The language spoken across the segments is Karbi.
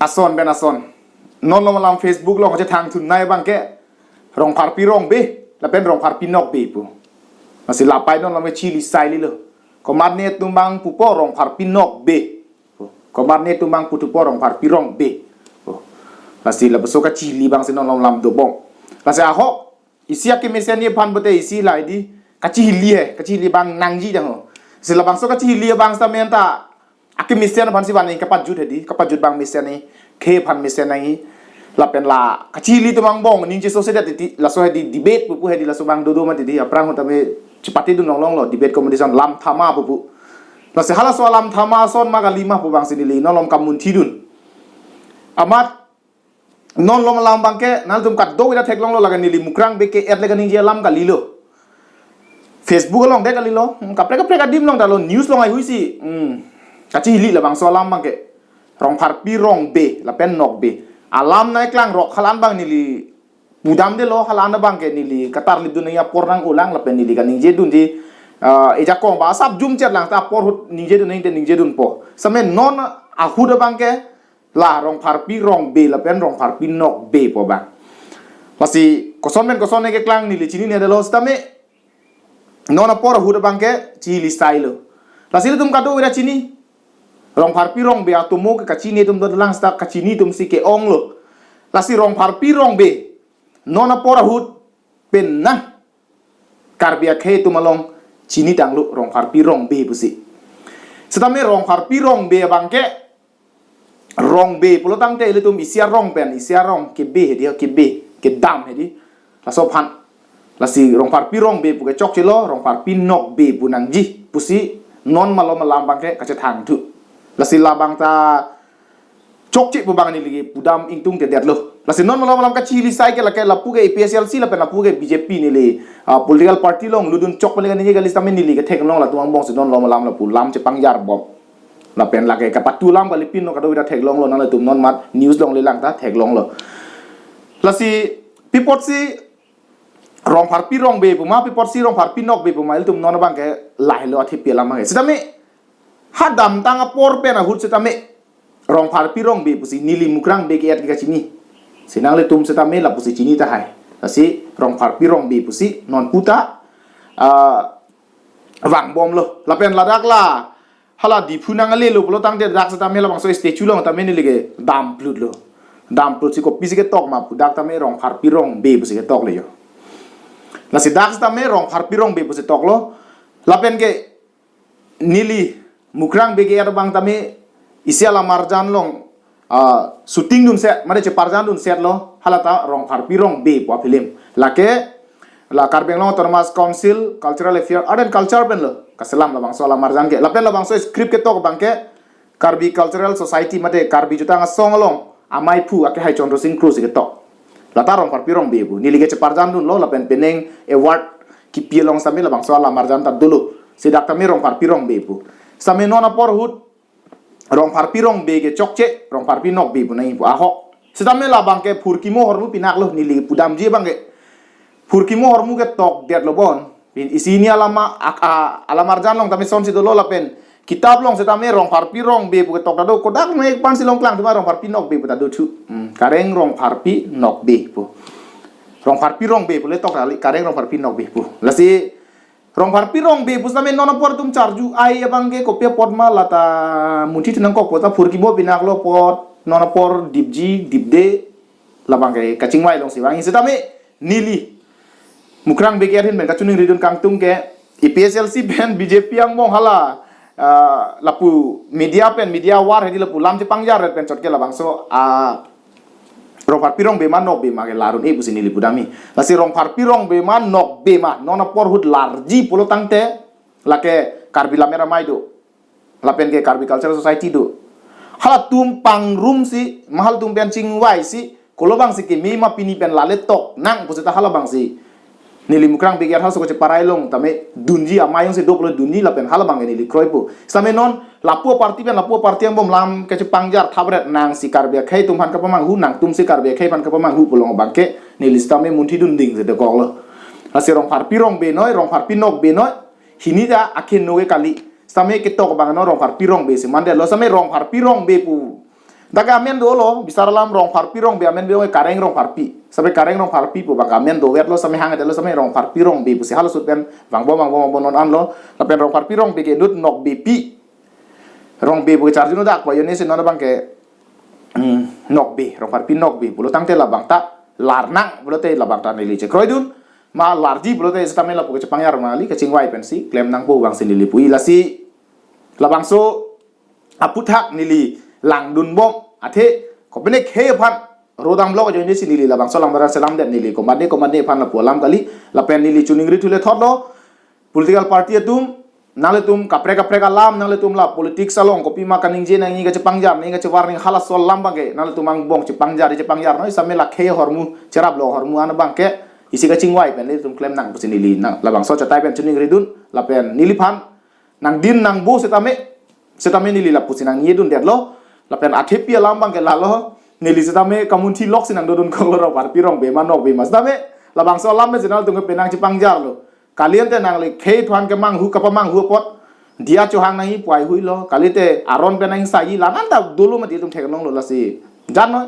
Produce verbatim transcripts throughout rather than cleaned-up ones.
Ason pen ason. Non lom alam Facebook along kachethang thunnei abangke Rongpharpi Rongbe lapen Rongpharpi Nokbe pu. Lasi lapai non lom chili sai lilo. Komat netum abang pupo Rongpharpi Nokbe. Komat netum abang puthupo Rongpharpi Rongbe. Lasi lapuson kachili abang si non lom alam dobom. Lasi ahok isi akemesen aphan pute isi la hedi kachili he, kachili abang nangji dang ho. Lasi labangso kachili abang seta men ta akemesen aphan si van kapajut hedi, kapajut abang mesen he, khei aphan mesen nangji. Lapen la kachili atum angbong ningje so sedet titi, laso hedi debate pupu hedi laso abang dodo mati di, aphrang ho tame chepatedun longlong lo, debate competition lam thama pupu. Lasi halaso alam thama ason ma kali ma pu abang si neli non lom kamunthidun. Amat non lom alam abangke nangtum kadokave ta theklonglo, lake neli Mukrang Bey ke-et le kaningje alam kalilo. Facebook along de kalilo. Hmm, kaprek kaprek adim along ta lo, news along haihui si. Hmm. Kachili labangso alam abangke. Rongpharpi Rongbe lapen Nokbe. Alam nangklangrok halan abang neli pudamdelo, halan abangke neli katarlipdun nangji apor nang-olang lapen neli kaningjedunji, ah, ejakong ba asap jumchet lang ta apor ahut ningjedun nangji te ningjedunpo. Seta men non ahut abangke la Rongpharpi Rongbe lapen Rongpharpi Nokbe pu abang. Lasi koson pen koson keklang neli chininedetlo sitame non apor ahut abangke chili sailo. Lasi ilitum kadokave ta chini. Rongpharpi Rongbe atomo ke kachini atum dolang seta kachini atum si ke-onglo. Lasi Rongpharpi Rongbe non apor ahut penang Karbi akhei atum along chinitanglo Rongpharpi Rongbe pusi. Sitame Rongpharpi Rongbe abangke Rongbe pulo tangte ilitum isi arong pen, isi arong kebe hedi, kebe, kedam hedi. Laso aphan. Lasi Rongpharpi Rongbe pu ke chokchelo, Rongpharpi Nokbe pu nangji pusi non malom alam abangke kachethang thu. Lasi labang ta chokche pu abang neli pudam ingtungtedetlo. Lasi non malom alam kachili sai ke lake lapu ke A P H L C lapen lapu ke B J P neli, ah, political party along lutdun chok pen le kaningje kali sitame neli ketheklong latum angbong si non lom alam lapu lam chepangjarbom. Lapen lake kapatu alam kalipin non kadokave ta theklonglo, nanglitum non mat news along lelang ta theklonglo. Lasi pi apotsi Rongpharpi Rongbe pu ma, pi apotsi Rongpharpi Nokbe pu ma, ilitum non abangke lahelo athepi alam abangke. Sitame ha damtang apor pen ahut sitame Rongpharpi Rongbe pusi neli Mukrang Bey ke-et ke kachini. Si nanglitum sitame lapusi chini tahai. Lasi Rongpharpi Rongbe pusi non puta, ah, vangbomlo. Lapen ladak la hala Diphu nanglelo pulo tangte dak sitame labangso statue along tame neli ke damplutlo. Damplutsi kopisi ketok ma pu dak tame Rongpharpi Rongbe pusi ketoklo jo. Lasi dak sitame Rongpharpi Rongbe pusi toklo. Lapen ke neli Mukrang Bey ke-et abang tame isi alamarjan along, ah, shooting dunset, mane cheparjandunsetlo, hala ta Rongpharpi Rongbe pu afilm. Lake la Karbi Anglong Autonomous Council Cultural Affair, Art and Culture pen lo kaselam labangso alamarjan ke. Lapen labangso script ketok abangke Karbi Cultural Society mate Karbi Jutang Asong along amei aphu akehai Chandra Sing Kro si ketok. Lata Rongpharpi Rongbe pu. Neli ke cheparjandunlo lapen penang award kipi along sitame labangso alamarjan ta dolo. Si dak tame Rongpharpi Rongbe pu. Sitame non apor ahut Rongpharpi Rongbe ke chokche, Rongpharpi Nokbe pu nangji pu ahok. Sitame labangke phurkimo ahormu pinaklo neli pudamji abangke. Phurkimo ahormu ketokdetlo bon. Isi hini alama, ak-, a, alamarjan along tame sonsi dolo lapen kitap along sitame Rongpharpi Rongbe pu ketok ta do, kodak noi ekpan si longklang thuma Rongpharpi Nokbe pu ta do thu. Hmm, Kareng Rongpharpi Nokbe pu. Rongpharpi Rongbe pu le tok kali, Kareng Rongpharpi Nokbe pu. Lasi Rongpharpi Rongbe pu sitame non apor atum charju ai abangke kopi apot ma lata munthi thu nangkokpo ta phurkimo pinaklo apot, non apor dipji, dipde, labangke kachingvai along si vang. Sitame neli Mukrang Bey ke-et ahin pen kachiningridun kangtung ke A P H L C pen B J P angbong hala, ah, lapu media pen media war hedi lapu lam chepangjar pen chot ke labangso, ah, Rongpharpi Rongbe ma Nokbe ma ke la arun-e pusi neli pudamji. Lasi Rongpharpi Rongbe ma Nokbe ma non apor ahut larji pulo tangte lake Karbi Lammet Amei do. Lapen ke Karbi Cultural Society do. Halatum pangrumsi, ma halatum pen chingvaisi, kolo abangsi keme ma pini pen lale tok nang pusita hala abangsi neli Mukrang Bey ke-et halaso kacheparai along tame dunji, amei jongsi doplo dunji lapen hala abangke neli kroipo. Sitame non lapu aparty pen lapu aparty angbong lam kachepangjar thapret nangsi Karbi akhei atum aphan kapamanghu, nangtumsi Karbi akhei aphan kapamanghu pu along abangke neli sitame munthidun ding si dekoklo. Lasi Rongpharpi Rongbe noi, Rongpharpi Nokbe noi, hini ta akhei no ke kali. Sitame ketok abang non Rongpharpi Rongbe si mandetlo, sitame Rongpharpi Rongbe pu Dak amen dolo, bisar alam Rongpharpi Rongbe amen be ong Kareng Rongpharpi. Same Kareng Rongpharpi pu bang amen dovet lo, same hang lo, same Rongpharpi Rongbe pusi halaso ahut pen vangbom vangbom vangbom non anlo. Lapen Rongpharpi Rongbe ke inut Nokbepi. Rongbe pu charjuno dak pa yone si non abang ke, hmm, Nokbe, Rongpharpi Nokbe pulo tangte labang ta larnang pulote labang ta neli chekroidun. Ma larji pulote sitame lapu kachepangjar ma kali, kachingvai pensi klem nangpo bang si neli pu-i lasi. Labangso aphuthak neli langdunbom athe kopine khei aphan rodam lok ajoine si neli labangso alam bara selam det neli komatne komatne aphan lapu alam kali, lapen neli choningri thule thotlo political party atum, nanglitum kaprek kaprek alam, nanglitum la politics along kopima kaningje nangji kachepangjar nangji kachevar nangji halaso alam abang ke nanglitum angbong chepangjar chepangjar noi, same la khei ahormu cheraplo ahormu an abang ke isi kachingvai pen nelitum klem nang pusi neli nang labangso achatai pen choningridun lapen neliphan nangdin nangbo sitame, sitame neli lapusi nangniedun detlo. Lapen athepi alam abang ke lalo, neli sitame kamunthi lok si nangdodun koklo Rongpharpi Rongbe ma Nokbe ma sitame labangso alam me si nanglitum ke penang chepangjarlo. Kali ante nangli khei thuan kemanghu kapamanghu apot diya chohang nangji pu ai huilo. Kalite aron pen nangji saji la nanta dolo mati itum theklonglo lasi. Jan noi.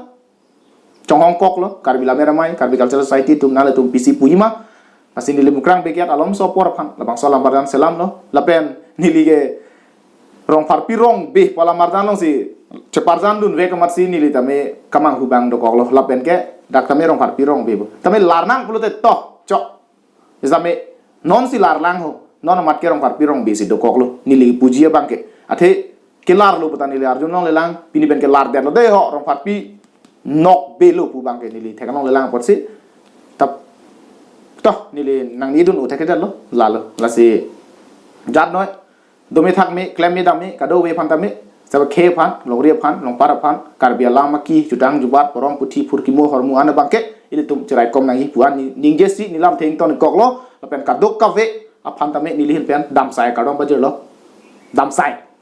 Chonghong koklo, Karbi Lammet Amei, Karbi Cultural Society atum nanglitum pisi pu-i ma. Lasi neli Mukrang Bey Kiat alomso apor aphan labangso alam barjan selamlo. Lapen neli ke Rongpharpi Rongbe pu alam barjan along si cheparjandunvek amat si neli tame kemanghu abang dokoklo. Lapen ke dak tame Rongpharpi Rongbe pu tame larnang pulote to chok. Sitame non si larlang ho, non amat ke Rongpharpi Rongbe si dokoklo, neli puji abang ke. Athe kelarlo pu ta neli arjulonglelang, pini pen kelar detlo dei ho, Rongpharpi Nokbe lo pu abang ke neli theklonglelang apotsi. Tap, to, neli nangniedun u thekthedetlo, lalo, lasi. Jan noi, dome thakme, klemme dame, kadokave aphan tame, sitame khei aphan, longri aphan, longpar aphan, Karbi alam aki, jutang jubat, porom puthi, phurkimo, ahormu an abang ke, ilitum cheraikom nangji pu an ni, ningjesi, nelam thengton koklo, lapen kadokave aphan tame neli ahin pen, damsai kardom pajirlo, damsai.